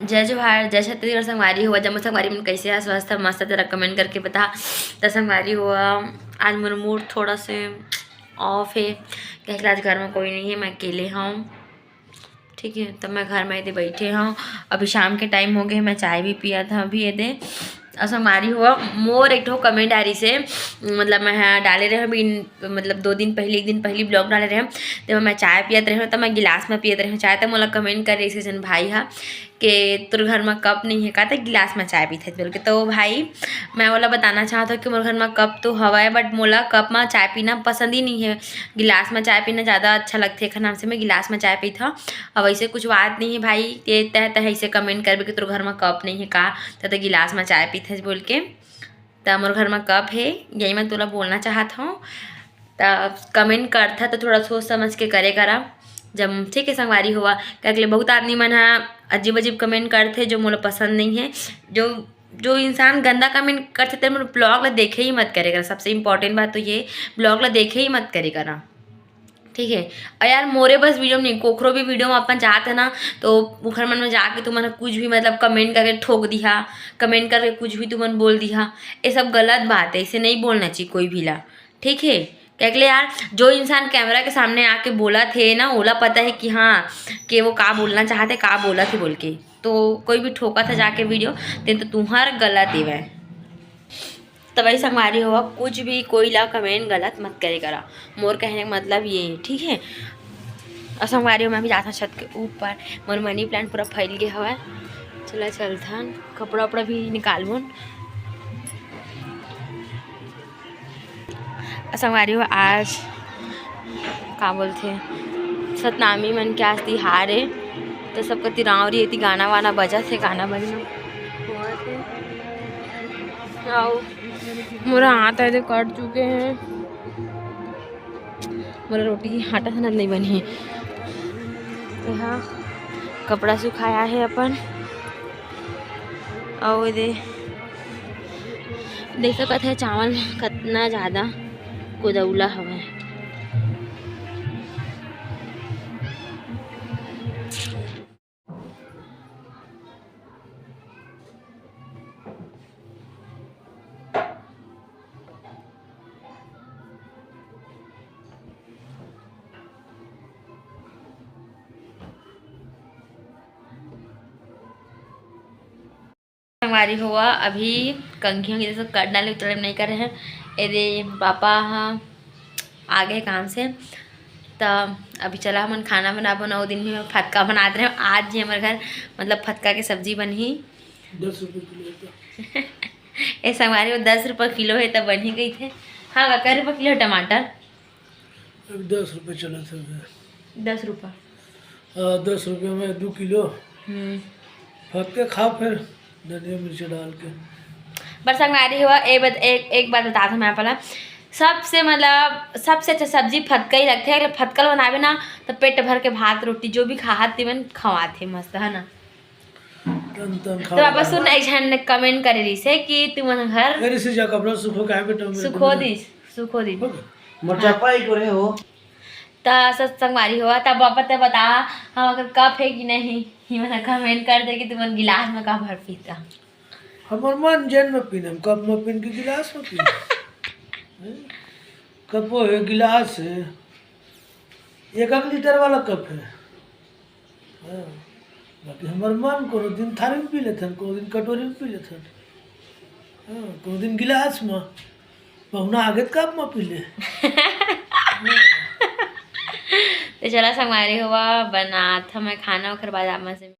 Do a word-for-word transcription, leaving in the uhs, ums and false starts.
जय जोहार, जय छत्तीसगढ़ संगवारी हो। जम्मो संगवारी मन कैसे ह? स्वस्थ ह? मस्त? जरा comment करके बता। त संगवारी हो, आज मोर mood थोड़ा से off हे, काहे कि आज घर में कोई नहीं है, मैं अकेले हूँ। ठीक है, तो मैं घर में एदे बैठे हूँ। अभी शाम के time हो गए, मैं चाय भी पिया था अभी एदे। और संगवारी हो, मोर एक ठो comment आ रही से, मतलब मैं ह डाले रहे अभी, मतलब दो दिन पहले, एक दिन पहले vlog डाले रहे, तो मैं चाय पियत रहे, तो मैं गिलास में पियत रहे चाय, तो मोला comment कर रही से जन भाई हा के तोर घर में cup नहीं है का, तो गिलास में चाय पीथे बोल के। तो भाई, मैं ओला बताना चाहत हूँ कि मोर घर में cup तो हवय, but मोला cup में चाय पीना पसंद ही नहीं है। गिलास में चाय पीना ज़्यादा अच्छा लगथे, एखर नाम से मैं गिलास में चाय पीथव। अब ऐसे कुछ बात नहीं है भाई, ते तह तह ऐसे comment करबे कि तोर घर में cup नहीं है का, त ते गिलास में चाय पीथस बोल के। त मोर घर में cup है, यही मैं तोला बोलना चाहत हूँ। त comment करथा तो थोड़ा सोच समझ के करे करा, जब ठीक है संगवारी हो। काहे के लिए बहुत आदमी मन ह अजीब अजीब comment करथे, जो मोला पसंद नहीं है। जो जो इंसान गंदा comment करथे, तेन मोर vlog ला देखे ही मत करे करा। सबसे important बात तो ये, vlog ला देखे ही मत करे करा। ठीक है, और यार, मोरे बस video में नहीं, कोखरो भी video में अपन जात है ना, तो उखर मन में जाके तुमन कुछ भी, मतलब, comment करके ठोक दिहा, comment करके कुछ भी तुमन बोल दिहा, ये सब गलत बात है, इसे नहीं बोलना चाहिए कोई भी ला। ठीक है, काहे के लिए यार, जो इंसान camera के सामने आके बोलत हे ना, ओला पता है कि हाँ, कि वो का बोलना चाहत हे, का बोलत हे बोल के। तो कोई भी ठोकत है जाके video, तेन तो तुहर गलत हेवय। त भाई संगवारी हो, कुछ भी कोई ला comment गलत मत करे करा, मोर कहने का मतलब ये है, ठीक है। और संगवारी हो, मैं भी जात हूँ छत के ऊपर, मोर money plant पूरा फैल गया हवय। चला चलथन, कपड़ा उपड़ा भी निकालबोन। और संगवारी हो, आज का बोलथे, सतनामी मन के आज तिहार ए, तो सब कति रांवरी एती गाना वाना बजत हे, गाना बजना होवत हे। अउ मोर हाथ एदे कट चुके हे, मोर रोटी आटा सनत नहीं बनी। एहा कपड़ा सुखाया हे अपन, अउ एदे देख सकत हे चावल कतना ज्यादा कुदौला हवय। संगवारी हो, अभी कंघी उंघी जैसे कर डाले, उतरे नहीं करे हैं। एदे पापा ह आ गए काम से, त अभी चला हमन खाना बनाबो। नौ दिन भी मैं फतका बनात रहे, आज ही हमारे घर, मतलब, फतका के सब्जी बनही। दस रुपये किलो है तो। ए संगवारी हो, दस रुपये किलो है त बनही गई थे। हाँ, का रुपये किलो है टमाटर? अभी दस रुपये चलत हे। दस रुपये। हाँ, दस रुपये में दो किलो। हम्म। फटके खा फिर धनिया मिर्ची डाल के। पर संगवारी हो, एक बात, एक, एक बात बता दूँ मैं आप ला, सबसे, मतलब, सबसे अच्छा सब्जी फतका ही लगथे। अगर फतका ल बनाबे ना, तो पेट भर के भात रोटी जो भी खाहत तेमन खवाथे मस्त, है ना? तन तन तो खा। वापस सुन, एक झन comment करे रहिसे कि तुमन घर अरे से जा कपड़ा सुखो काहे बेटा मेरे सुखो को? दिस, सुखो दिस। हो गया? मोर हाँ। चप्पा ही टोरे हो। त सत संगवारी हो, तब वापस ते बता, हम अगर कप है कि नहीं, ये वाला comment कर दे कि तुमन गिलास में का भर पीता। हमर मन जेन में पीन, हम कप में पीन के गिलास में पीन। हैं? कपो है, गिलास है, एक एक लीटर वाला कप है। हाँ, बाकी हमर मन कोनो दिन थारी में पी लेथन, कोनो दिन कटोरी में पी लेथन। हाँ, कोनो दिन गिलास में, पहुना आगे त कप में पी ले। तो चला संगवारी हो, बनात हमें खाना, ओकर बाद आप मन से